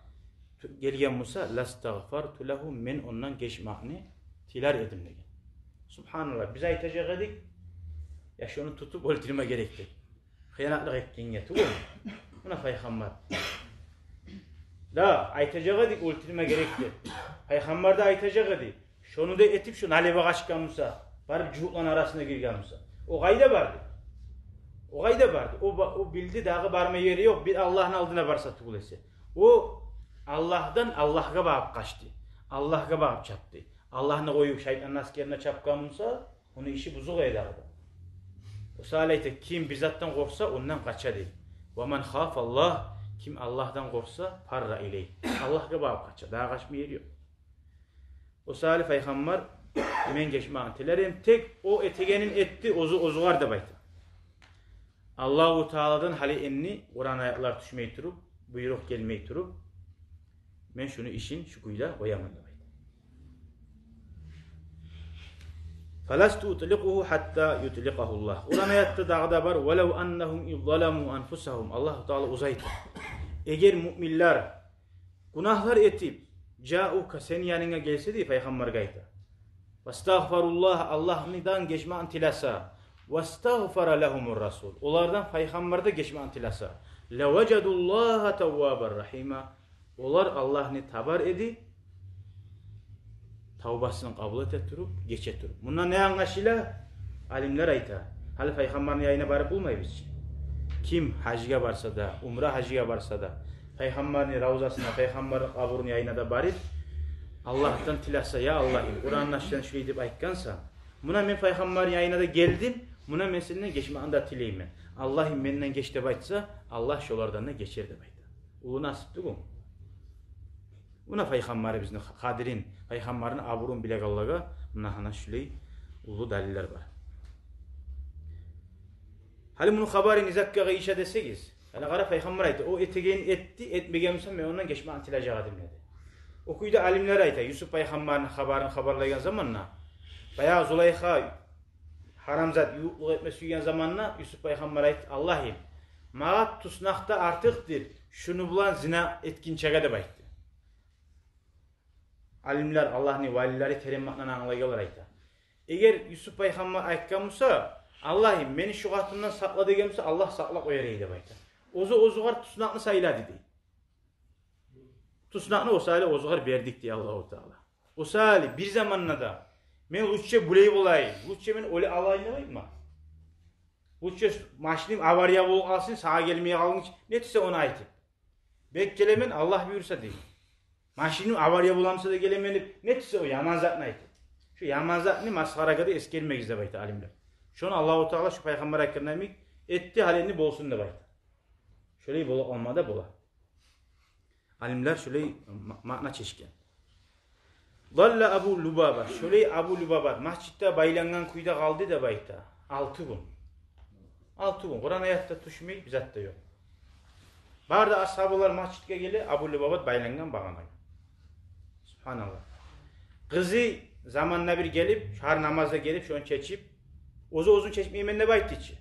гелген буса, «ластагъфарту лагьу», мен ондан гечмекни тилер эдим деген. Субгьаналлагь, биз айтажакъ эдик, я шону тутуп оьлтюрме герек деп, хыянатлыкъ этгенге тюгюлмю? Муна Пайхаммар. Да, айтажакъ эдик оьлтюрме герек деп. Пайхаммар да айтажакъ эди. Шону да этип, шо налево къачгъан буса, барып жугьутланы арасына гирген буса, о къайда барды? О къайда барды? О ба-, о билди, дагъы барма ери ёкъ, бир Аллагьны алдына барса тюгюл эсе. О Аллагьдан Аллагьгъа багъып къачды. Аллагьгъа багъып чапды. Аллагьны къоюп, шайтанны аскерине чапгъан буса, ону иши бузукъ эди дагъы да. О саялы айта: «Ким бир затдан къоркъса, ондан къача», — дей. «Ва ман хафаллагь, ким Аллагьдан къоркъса, фарра илайгь, Аллагьгъа багъып къача, дагъы къачма ери ёкъ». О саялы Пайхаммар: «Мен гечмекни тилер эдим, тек о этегенин этди оьзю оьзюгер», — деп айта. Аллагьу Тааладан гьали энни Къуран аятлар тюшмей туруп, буйрукъ гелмей туруп, мен шуну ишин шу кюйде къояман деп айта. «Фаласту утиликъугьу гьатта ютиликъагьуллагь». Къуран аятда дагъы да бар: «Валав аннагьум из заламу анфусагьум». Аллагьу Таала оьзю айта: «Эгер муъминлер гюнагьлар этип, жааука, сени янынга гелсе», — дей, Пайхаммаргъа айта, «вастагъфаруллагь, Аллагьдан гечмекни тилесе, вастагъфара лагьумур расул, олардан Пайхаммар да гечмекни тилесе, лаважадуллагьа таввабар рагьима, олар Аллагьны табар эди тавбасын къабул эте туруп, гече туруп». Мундан не англашыла? Алимлер айта, гьали Пайхаммарны янына барып болмайбыз чы. Ким гьажгъа барса да, умра гьажгъа барса да, Пайхаммарны равзасына, Пайхаммарны къабурну янына да барып, Аллагьдан тилесе: «Я Аллагь, Къуранда сен шулай деп айтгъансан, муна мен Пайхаммарны янына да гелдим, муна мен сенден гечмекни де тилеймен. Аллагь, менден геч», — деп айтса, Аллагь шолардан да гечер деп айта. Уллу насип тюгюлмю? Муна Пайхаммарыбызны къадирин, Пайхаммарны абурун билегенлеге муна гьана шулай уллу далиллер бар. Гьали муну хабары не затгъа къыйыша десегиз, гьали къара, Пайхаммар айта, о этегенин этди, этмеген буса, мен ондан гечмекни тилежек эдим деди. О кюйде алимлер айта, Юсуп Пайхаммарны хабарын хабарлайгъан заманда, баягъы Зулайха гьарам зат ювукълукъ этме сюйген заманда Юсуп Пайхаммар айтды: «Аллагьым, магъа туснакъ да артыкъдыр шуну булан зина этгинчеге», — деп айтды. Алимлер, Аллагьны валилери терен маънаны англайгъанлар айта, эгер Юсуп Пайхаммар айтгъан буса: «Аллагьым, мени шу къатындан сакъла», — деген буса, Аллагь сакълап къояр эди деп айта. Оьзю оьзюгер туснакъны сайлады дей. Туснакъны о саялы оьзюгер бердик дей Аллагьу Таала. О саялы бир заманда да мен лучше булай болайым, лучше мен оьле алайым деп айтма. Лучше машиним авария болуп къалсын, сагъа гелмей къалгъынча, не тюсе ону айтып. Бек гелемен, Аллагь буюрса дей. Машиним авария боламса да гелемен деп, не тюсе о яман затны айтып. Шу яман затны масхарагъа да эсгермегиз деп айта алимлер. Шону Аллагьу Таала шу Пайхаммар айтгъандай йимик этди, гьали энди болсун деп айта. Шолай болуп къалма да бола. Алимлер шолай ма-, маъна чечген. Далла Абу Лубаба, шолай Абу Лубаба масжидде байлангъан кюйде къалды деп айта алты гюн. Алты гюн. Къуран аят да тюшмей, бир зат да ёкъ. Бары да асгьабалар межитге геле, Абу Лубабат байлангъан багъанагъа. Субгьаналлагь. Къызы заманда бир гелип, шагьар намазгъа гелип, шону чечип, оьзю оьзюн чечмеймен деп айтды чы.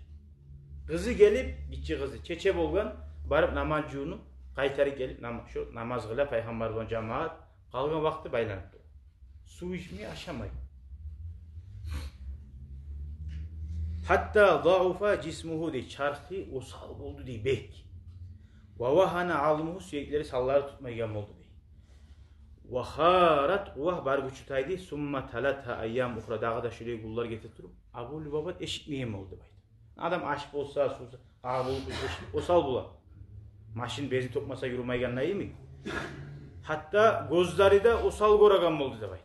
Къызы гелип, гиччи къызы, чече болгъан, барып намаз жувунуп, къайтарып гелип, нама-, шо намаз къыла Пайхаммар булан жамаат, къалгъан вакъти байланып тура. Сув ичмей, ашамай. Гьатта заъуфа жисмугьу дей, чархы осал болду дей, бек. Ва вагьана азмугьу, сюеклери, санлары тутмайгъан болду дей. Ва харат къуввагьу, бар гючю тайды. Сумма талатгьа айям ухра, дагъы да шулай гюнлер гете туруп, Абу Лубабат эшитмейген болду деп айта. Адам ач болса, сувсуз, къагъып болуп, эшитип, осал бола. Машин бензин тёкмесе юрюмейгенлей йимик. Гьатта гёзлери де осал гёреген болду деп айта.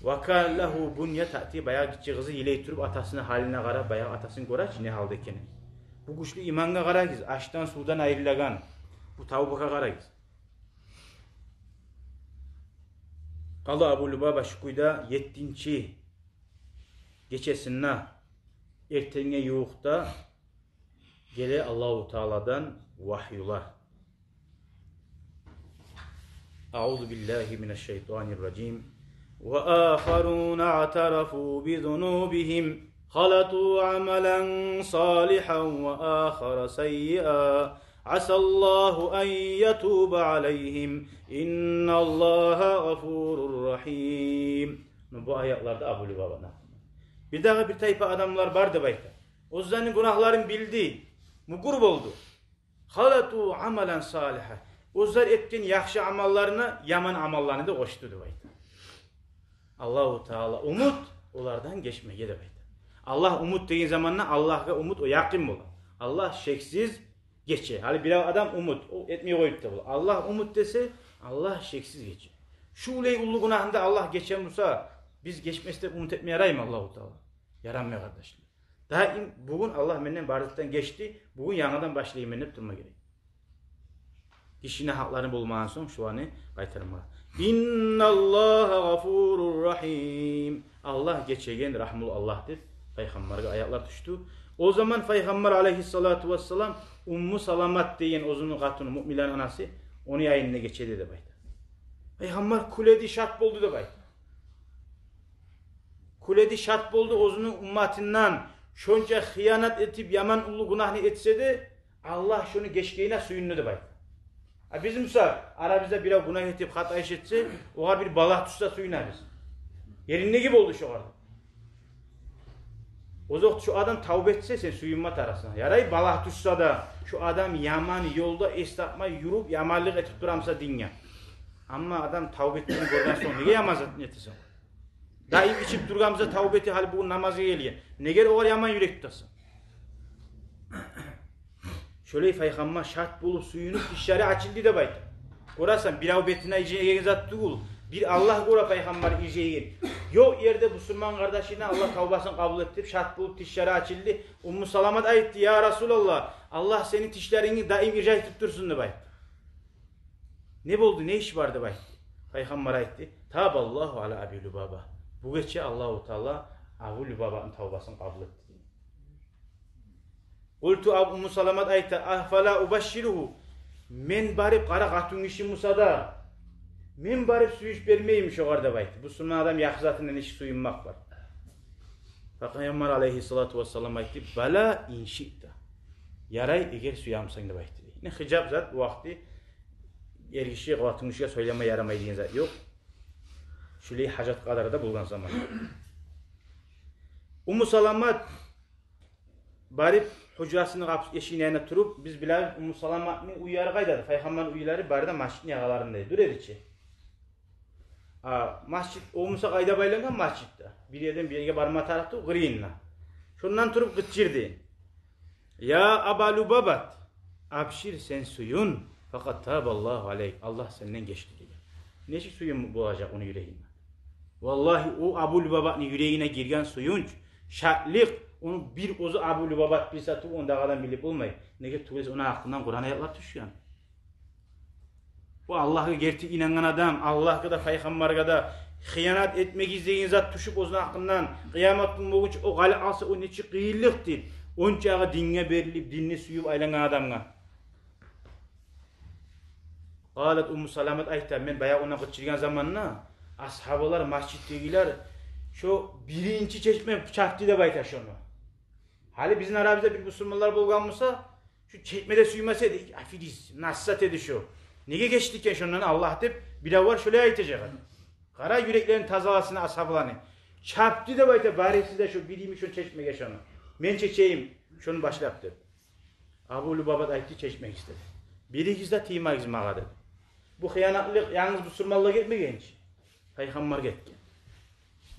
Ва кана лагьу бунья таъти, баягъы гиччи къызы йылай туруп, атасыны гьалына къарап, баягъы атасын гёре чи не гьалда экенин. Бу гючлю имангъа къарагъыз, ашдан, сувдан айрылагъан. Бу тавбагъа къарагъыз. Къала Абу Лубаба шу кюйде, еттинчи гечесинде, эртенге ювукъда геле Аллагьу Тааладан вагьюлар. Аузу биллагьи минаш-шайтанир-ражим. Ва ахаруна аътарафу би зунубигьим, халату амалан салигьан ва ахара саййиан, асаллагьу ан ятуба алайгьим, инналлагьа гъафурур рагьим. Муна бу аятларда Абу Лубабаны гьакъында. Бирдагъы бир тайпа адамлар бар деп айта. Оьзлени гюнагьларын билди, мюкюр болду. Халату амалан салигьа. Оьзлер этген яхшы амалларына яман амалланы да къошду деп айта. Аллагьу Таала умут олардан гечмеге деп айта. Аллагь умут деген заманда Аллагьгъа умут о якъын бола. Аллагь шексиз гече. Гьали бирев адам умут, о этмей къоюп да бола. Аллагь умут десе, Аллагь шексиз гече. Шулай уллу гюнагьны да Аллагь гече буса, биз гечмес деп умут этме яраймы Аллагьу Таала? Ярамай, къардашлар. Даим бугюн Аллагь менден бар затдан гечди, бугюн янгыдан башлайман деп турма герек. Гишини гьакъларын болмагъан сонг, шуланы къайтарма. Инналлагьа гъафурур рагьим. Аллагь гечеген, рагьмулу Аллагь деп Пайхаммаргъа аятлар тюшдю. О заман Пайхаммар алайгьиссалату вассалам Умму Саламат деген оьзюню къатыны, муъминлени анасы, ону янында гече эди деп айта. Пайхаммар кюледи, шат болду деп айта. Кюледи, шат болду, оьзюню умматындан шонча хыянат этип, яман уллу гюнагьны этсе де, Аллагь шону гечгенине сююндю деп айта. А биз, мисал, арабызда бирев гюнагь этип, хата иш этсе, огъар бир балагь тюшсе сююнебиз. Ериндеги болду шогъар. Озокъда, шо адам тавба этсе, сен сююнме тарыкъсан. Ярай, балагь тюшсе де, шо адам яман ёлда эс тапмай юрюп, яманлыкъ этип тура буса динге. Амма адам тавба этгенин гёрген сонг, неге яман зат этесен? Даим ичип тургъан буса, тавба эте, гьали бугюн намазгъа гелген. Неге огъар яман юрек тутасан? Шолай Пайхаммар шат болуп, сююнюп, тишлери ачылды деп айта. Гёресен, бирев бетине иржайгъан зат тюгюл. Бир Аллагь гёре Пайхаммар иржайгъан. Ёкъ ерде бусурман къардашына Аллагь тавбасын къабул этди деп шат болуп, тишлери ачылды. Умму Саламат айтды: «Я Расулаллагь, Аллагь сени тишлерингни даим иржайтып турсун», — деп айтды. «Не болду, не иш бар?» — деп айтды. Пайхаммар айтды: «Табаллагьу ала Аби Лубаба». Бу гече Аллагьу Таала Абу Лубабаны тавбасын къабул этди. Къулту, Аб-, Умму Саламат айта: «Афала убашширугьу? Мен барып, къара, къатынгиши буса да, мен барып сююнч бермейимми шогъар?» — деп айтды. Бусурман адам яхшы затындан нечик сююнмек бар. Пайхаммар алайгьиссалату вассалам айтды: «Бала, ин шиъта». «Ярай, эгер сюе бусанг», — деп айтды. Не хижап зат, бу вакъти эргиши къатынгишиге сёйлеме ярамай деген зат ёкъ. Шулай гьажат къадары да болгъан заман. Умму Саламат барып, гьужрасыны къапус-, эшигини янына туруп, биз билебиз, Умму Саламатны уьйлери къайдады? Пайхаммарны уьйлери бары да межитни ягъаларында эди, дюр эди чи. А межит, о буса къайда байлангъан межитде? Бир ерден бир ерге барма тарыкъ тюгюл, къырыйында. Шондан туруп къычырды: «Я Аба Лубабат, абшир, сен сююн, факъад табаллагьу алайк, Аллагь сенден гечди», — деген. Нечик сююнмек болажакъ ону юрегинде? Валлагьи, о Абу Лубабатны юрегине гирген сююнч, шатлыкъ, ону бир оьзю Абу Лубабат билсе тюгюл, ондагъы адам билип болмай. Неге тюгюл эсе, ону гьакъындан Къуран аятлар тюшген. Бу Аллагьгъа герти инангъан адам, Аллагьгъа да, Пайхаммаргъа да, хыянат этмегиз деген зат тюшюп оьзюню гьакъындан, къыямат гюн болгъунча о къалып къалса, о нечик къыйынлыкъдыр. Ончакъы динге берилип, динни сююп айлангъан адамгъа. Къалат Умму Саламат айта: мен баягъы ондан къычыргъан заманда асгьабалар, межитдегилер, шо биринчи чечме чапды деп айта шону. Гьали бизин арабызда бир бусурманлар болгъан буса, шо чечме де сюймес эди, аферист, насат эди шо. Неге гечди экен шондан Аллагь деп, биревлер шолай айтажакъ эди. Къара, юреклерин тазаласын асгьабаланы. Чапды деп айта бариси де шо бир йимик шону чечмеге шону. Мен чечейим шону башлап деп. Абу Лубабат айтды: чечмегиз, деди. Биригиз де тиймегиз магъа, деди. Бу хыянатлыкъ янгыз бусурманлагъа гетмеген чи. Пайхаммаргъа гетген.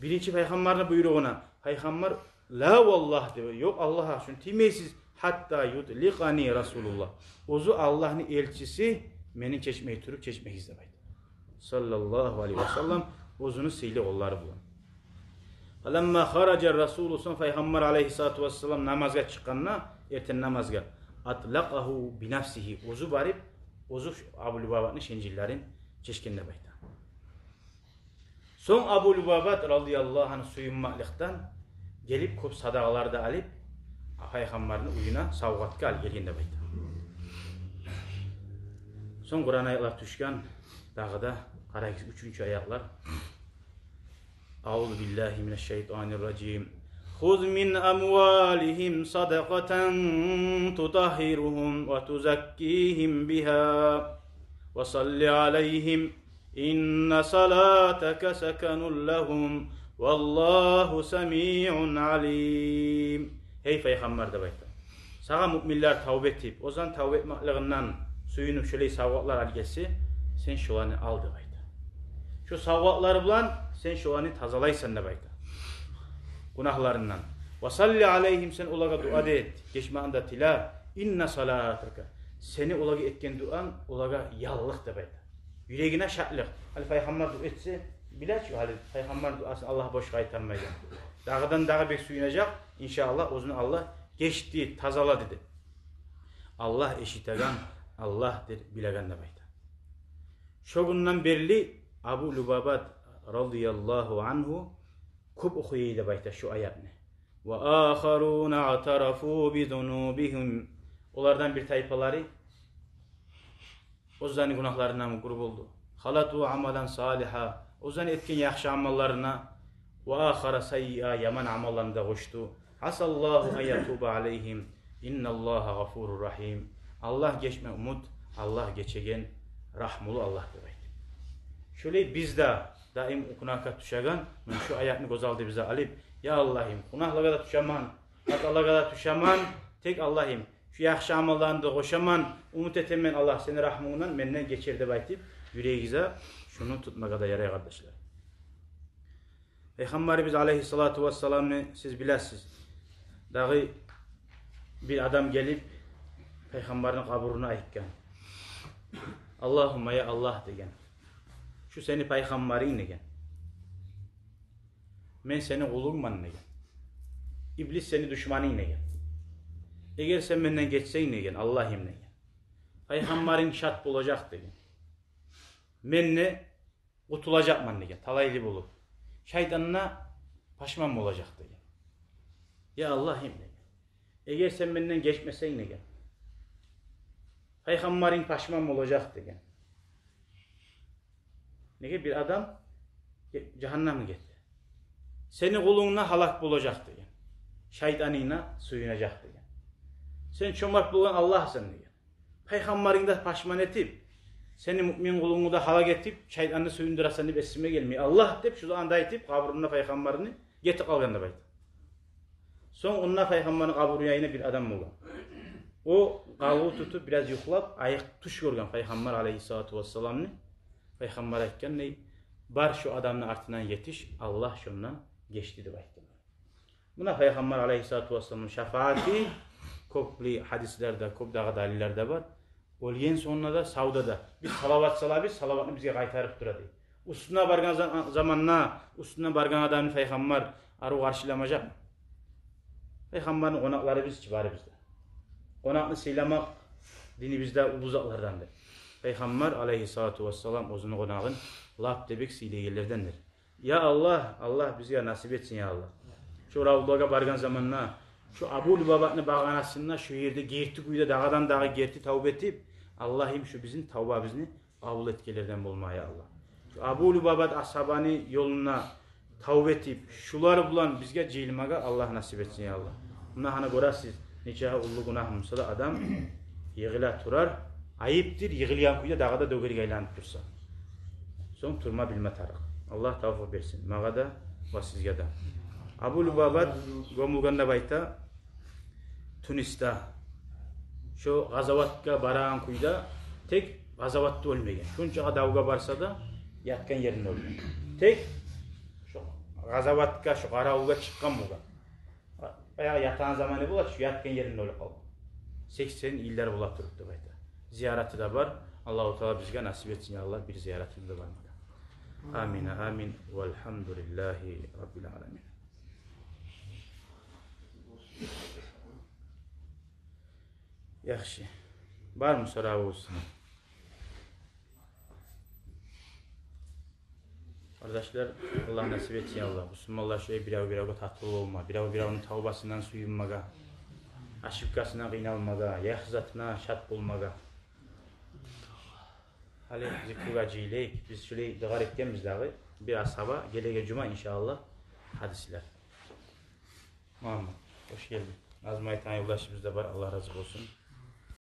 Биринчи пайхаммарны буйругъуна. Пайхаммар: ла валлагь, деди. Ёкъ, Аллагь гьакъ учун тиймейсиз. Гьатта ютликъани Расулуллагь. Оьзю Аллагьны элчиси мени чечмей туруп, чечмегиз деп айтды. Саллаллагьу алайгьи ва саллам, оьзюню сыйлы къоллары булан. Фаламма хараджа Расулу, сонг Пайхаммар алайгьиссалату вассалам намазгъа чыкъгъанда, эртен намазгъа, атлакъагьу бинафсигьи, оьзю барып, оьзю Абу Лубабатны шенжиллерин чечген деп айта. Сонг Абу Лубабат радияллагьу ангьу сююнмекликден гелип, кёп садагъалар да алып, Пайхаммарны уьюне савгъатгъа алып гелген деп айта. Сонг Къуран аятлар тюшген, дагъы да къарайыкъ, уьчюнчю аятлар. أعوذ بالله من الشيطان الرجيم. خذ من أموالهم صدقة تطهرهم وتزكيهم بها وصل عليهم إن صلاتك سكن لهم والله سميع عليم. Гьей Пайхаммар, деп айта, сагъа муъминлер тавба этип, оьзлени тавба этмеклигинден сююнюп, шолай савгъатлар алып гелсе, сен шоланы ал, деп айта. Шо савгъатлар булан сен шоланы тазалайсан, деп айта, гюнагьларындан. Ва салли алайгьим, сен олагъа дуа да эт, гечмекни де тиле. Инна салатака, сени олагъа этген дуанг олагъа яллыкъ, деп айта. Юрегине шатлыкъ. Гьали Пайхаммар дуа этсе, биле чи гьали Пайхаммарны дуасын Аллагь бош къайтармайгъан. Дагъыдан-дагъы бек сююнежек, иншааллагь, оьзюню Аллагь гечди, тазалады деп. Аллагь эшитеген, Аллагьдыр билеген, деп айта. Шо гюнден берли Абу Лубабат радияллагьу ангьу кёп охуй эди, деп айта, шу аятны. Ва ахаруна атарафу би зунубигьим. Олардан бир тайпалары оьзлени гюнагьларындан мукъур болду. Халату амалан салигьа, оьзлени этген яхшы амалларына, ва ахара саййиа, яман амалланы да къошду. Асаллагьу ан ятуба алайгьим, инналлагьа гъафурур рагьим. Аллагь гечме умут, Аллагь гечеген, рагьмулу Аллагь, деп айта. Шолай биз де даим гюнагьгъа тюшеген, муна шу аятны гёз алдыбызгъа алып, я Аллагьым, гюнагьлагъа да тюшемен, хаталагъа да тюшемен, тек Аллагьым, шу яхшы амалланы да къошаман, умут этемен, Аллагь, сени рагьмунгдан менден гечер деп айтып, юрегигизге шуну тутмагъа да ярай, къардашлар. Пайхаммарыбыз алайгьиссалату вассаламны сиз билесиз. Дагъы бир адам гелип, Пайхаммарны къабуруна айтгъан. Аллагьумма, я Аллагь, деген. Шу сени пайхаммарынг, деген. Мен сени къулунгман, деген. Иблис сени душманынг, деген. Эгер сен менден гечсенг, деген, Аллагьым, деген, пайхаммарынг шат болажакъ, деген. Мен де къутулажакъман, деген, талайлы болуп. Шайтан да пашман болажакъ, деген. Я Аллагьым, деген. Эгер сен менден гечмесенг, деген, пайхаммарынг пашман болажакъ, деген. Неге бир адам жагьаннемге гетди? Сени къулунг да гьалак болажакъ, деген. Шайтанынг да сююнежек, деген. Сен чомарт болгъан Аллагьсан, деген. Пайхаммарынг да пашман этип, сени муъмин къулунгну да гьалак этип, шайтанны сююндюресен деп эсиме гелмей. Аллагь деп шу заманда айтып, къабурунда пайхаммарны гетип къалгъан деп айта. Сонг онда пайхаммарны къабуру янына бир адам болгъан. О къалгъу тутуп, бираз юхлап, айыкъ тюш гёрген пайхаммар алайгьиссалату вассаламны. Пайхаммар айтгъан дей: «Бар, шу адамны артындан етиш, Аллагь шондан гечди», — деп айтгъан. Муна пайхаммар алайгьиссалату вассаламны шафааты кёп гьадислерде, кёп дагъы далиллерде бар. Оьлген сонгунда да, савда да биз салават салабыз, салаватны бизге къайтарып тура дей. Уьстюне баргъан за-, заманда уьстюне баргъан адамны пайхаммар арив къаршыламажакъмы? Пайхаммарны къонакълары биз чи барыбыз да. Къонакъны сыйламакъ динибизде уллу затлардандыр. Пайхаммар алайгьиссалату вассалам оьзюню къонагъын лап да бек сыйлайгъанларданды. Я Аллагь, Аллагь бизге насип этсин, я Аллагь. Шо Равдагъа баргъан заманда, шо Абу Лубабатны багъанасында, шо ерде герти кюйде, дагъыдан-дагъы герти тавба этип, Аллагьым, шо бизин тавбабызны къабул этгенлерден болма, я Аллагь. Шо Абу Лубабат асгьабаны ёлуна тавба этип, шолар булан бизге жыйылмагъа Аллагь насип этсин, я Аллагь. Муна гьана гёресиз, нече уллу гюнагь буса да, адам йыгъыла турар, айыптыр, йыгъылгъан кюйде дагъы да дёгерге айланып турса. Сонг турма билме тарыкъ. Аллагь тавфикъ берсин магъа да ва сизге де. Абу Лубабат гёмюлгенде деп айта, Тунисде, шо къазаватгъа барагъан кюйде, тек къазаватда оьлмеген. Шунчагъа давгъа барса да, ятгъан еринде оьлген. Тек шо къазаватгъа, шо къаравулгъа чыкъгъан болгъан. Баягъы ятагъан заманы бола, шо ятгъан еринде оьлюп къалгъан. Сексен йыллар бола туруп деп айта. Зияраты да бар. Аллагьу Таала бизге насип этсин, я Аллагь, бир зияратына да бармагъа. Амин, амин. Валгьамдулиллагьи раббил аламин. Яхшы. Бармы соравугъуз? Къардашлар, Аллагь насип этсин, я Аллагь. Бусурманлар шулай бирев-биревге татывлу болма, бирев-биревню тавбасындан сююнмеге, ошибкасына къыйналмагъа, яхшы затына шат болмагъа. Гьали зикругъа жыйылайыкъ. Биз шулай дыгъар этгенбиз дагъы. Бир асгьаба, гелеген жума, иншааллагь, гьадислер. Мугьаммат, хош гелдинг. Назму айтагъан ёлдашыбыз да бар, Аллагь рази болсун.